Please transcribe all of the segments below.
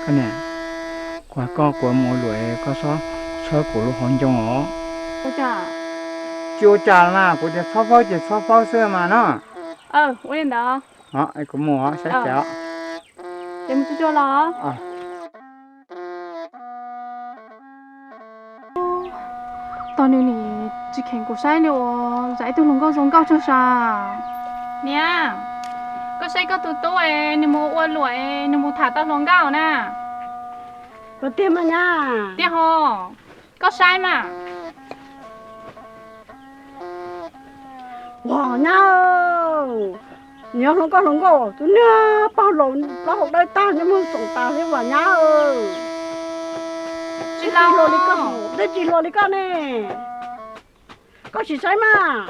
Niam, kuv hais koj kuv mus ua luam, koj txhob tshawb kuv lub hauv ncoo os. Tsis ua cas na, kuv tias txhob fawb ces txhob fawb xwb mas no. Ua li ntawd. Kuv mus saib tsev os. Ces mus tsuag tsuag los. Tos nws nim tsis kheev kuv saib li uas zam ib tug hluas nkauj zoo nkauj tsuag sa. Niam, koj saib koj tus tub es nws mus ua luam es nws mus tham tau hluas nkauj na. Puas tiag mas nyab? Tiag ho, koj saib mas. Ua nyab, nws yog hluas nkauj hluas nkauj, tus niag pog laus plaub hau dawb tag, niag muag xoom tas thiab ua nyab. Dab tsi hluas li koj, dab tsi hluas li koj ne? Koj sim saib mas.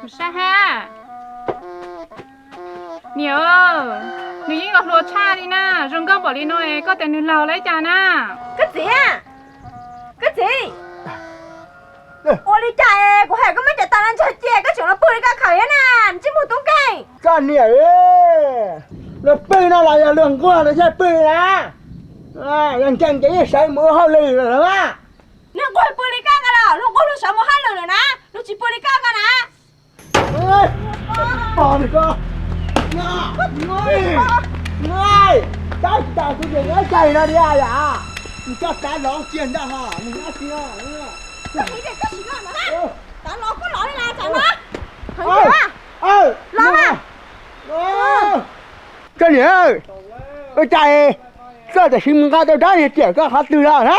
Saib ha. Niam, nws yeej los hluas tshaj li na, zoo nkauj npaum li no es koj tias nws laus lawm cas na? Koj txiv, koj txiv, ua li cas es kuv hais koj muab cov tas no ntsaig cia koj tseem los pw li koj khaws thiab na, ntsej muag tub nkeeg. Koj niam, luag pw no los yog luag nquag los yog pw na? Luag nkeeg ces yeej sawv mus ua hauj lwm lawm na. Luag nquag pw li koj ko los luag nquag luag sawv mus hauj lwm lawm na, luag tsis pw li koj ko na. Pog, tab tsis tas kuv ces nyob cai no diam yam, nws coj tav lov cia ntag ho, nws nyob tsis no. Tav lov koj lov li na, tsam no. Los mas. Koj niam, ua cas koj tam sim mus nqa tau dab niag riam koj qhov twg los na?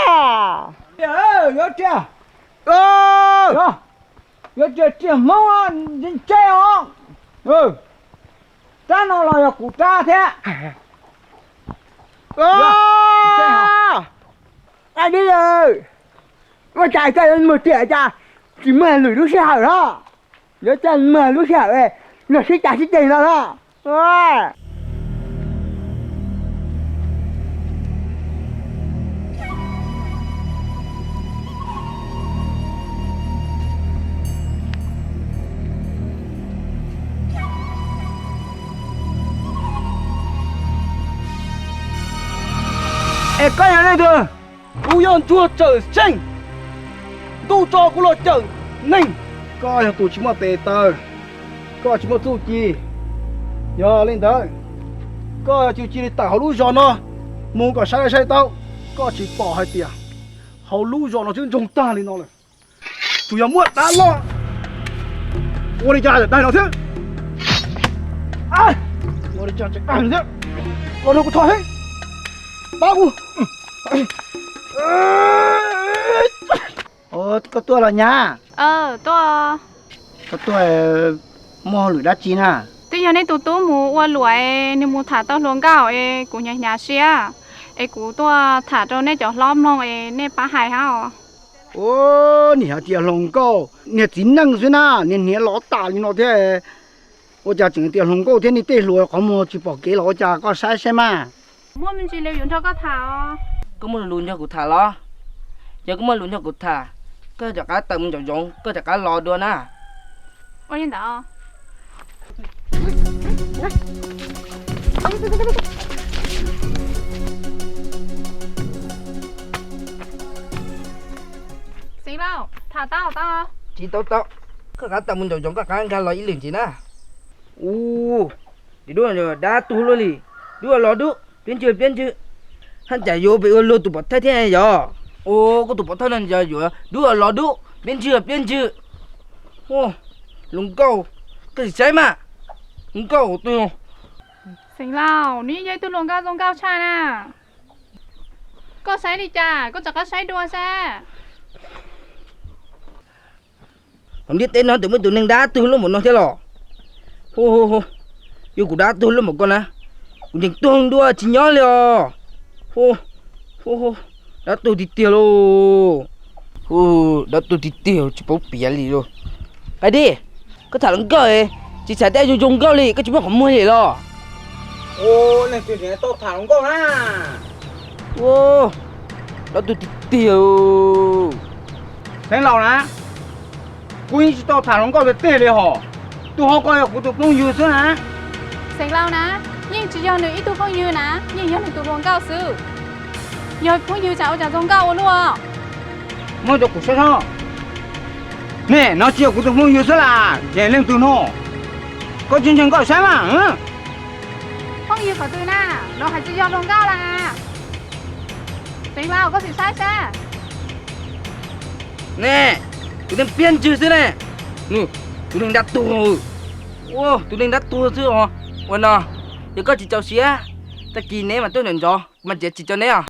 Yuav riam, yuav riam, riam Hmoob ntse os. Rab no los yog kuv rab thiab. Ua cas koj yuav mus riam cas tsis muaj lwm lub sij hawm los? Yuav coj muag lub sij hawm, luag sib cav sib ceg no na. Es koj yog leej twg? Kuv yog ntsuag cawm seej, ntuj tso kuv los cawm neeg. Koj yog tus tsis muaj tes taw, koj tsis muaj txuj ci. Yog li ntawd, koj cia li tawm hauv lub zos no mus kom sawv daws saib tau. Koj tsis pom hais tias hauv lub zos no twb ntsoog tag li no lawm, tsuas yog muaj dab loj ua li cas tawm tag no thiab. Ua li cas tseem tag thiab, los nrog kuv thov thiab, pab kuv. Koj tuaj los nyab? Koj tuaj muaj hauj lwm dab tsi na? Twb yog nej tus tub mus ua luam es nws mus tham tau hluas nkauj es kuv hnyav hnyav siab es kuv tuaj tham rau nej cov hlob mloog es nej pab hais hab os. Ua, niag hais tias hluas nkauj, niag txiv neej xwb na, niag hniav lov tas li no thiab. Ua cas tseem tias hluas nkauj thiab, nej tej hluas qhov muag tsis pom kev los ua cas, koj saib saib mas. Muaj me ntsis lus yuav nrog koj tham os. Koj muaj lus nrog kuv tham los? Yog koj muaj lus nrog kuv tham, koj rov qab tawm mus nraum zoov, koj rov qab los dua na. Ua li ntawd. Xeev Laus, tham tau tau. Tsis tau tau, koj rov qab tawm mus nraum zoov, koj rov qab nkag los ib lwm ntxiv na. Ua, dab tug luaj li, dub los dub, piab ntswg piab ntswg, haj cas yuav pem ua luag tus pov thawj thiab yog? Ua, koj tus pov thawj no yog yuav dub los dub, piab ntswg piab ntswg. Hluas nkauj, koj sim saib mas, hluas nkauj tus. Xeev Laus, nws yog ib tug hluas nkauj zoo nkauj tshaj na. Koj saib li cas, koj rov qab saib dua saib. Hauv ntiaj teb no twb muaj tus neeg dab tug luaj npaum no thiab los? Hu hu hu, yog kuv dab tug luaj npaum koj na, kuv ncees tuag dua tsis nyob li os. Hu hu hu, dab tug tiag tiag lauj. Hu, dab tug tiag tiag tsis paub piav li lauj. Qaij Dib, koj tham hluas nkauj tsis txhais tej zoo zoo nkauj li, koj tsis muaj qhov muag li los? Ua, leej twg tias tau tham hluas nkauj na? Ua, dab tug tiag tiag. Xeev Laus na, kuv yeej tsis tau tham hluas nkauj tiag tiag li hos. Tus hauv ko yog kuv tus phooj ywg xwb na. Xeev Laus na, Yeej tsis yog nws ib tug phooj ywg na, yeej yog nws tus hluas nkauj xwb. Yog phooj ywg tsam ua cas zoo nkauj ua luaj. Muab rau kuv saib seb. Nej, no tsis yog kuv tus phooj ywg xwb las, yog leej twg no? Koj tsis ntseeg koj saib mas. Phooj ywg qhov twg na, no hais tsis yog hluas nkauj las. Tseev Lauj, koj sim saib seb. Ne, tus neeg piab ntswg xwb ne. Tus neeg dab tuag. Ua, tus neeg dab tuag xwb os. Ua no, yog koj tsis txaus siab, tag kis neb mam tuaj ntawm ntsoov, kuv mam txiav txim rau neb os.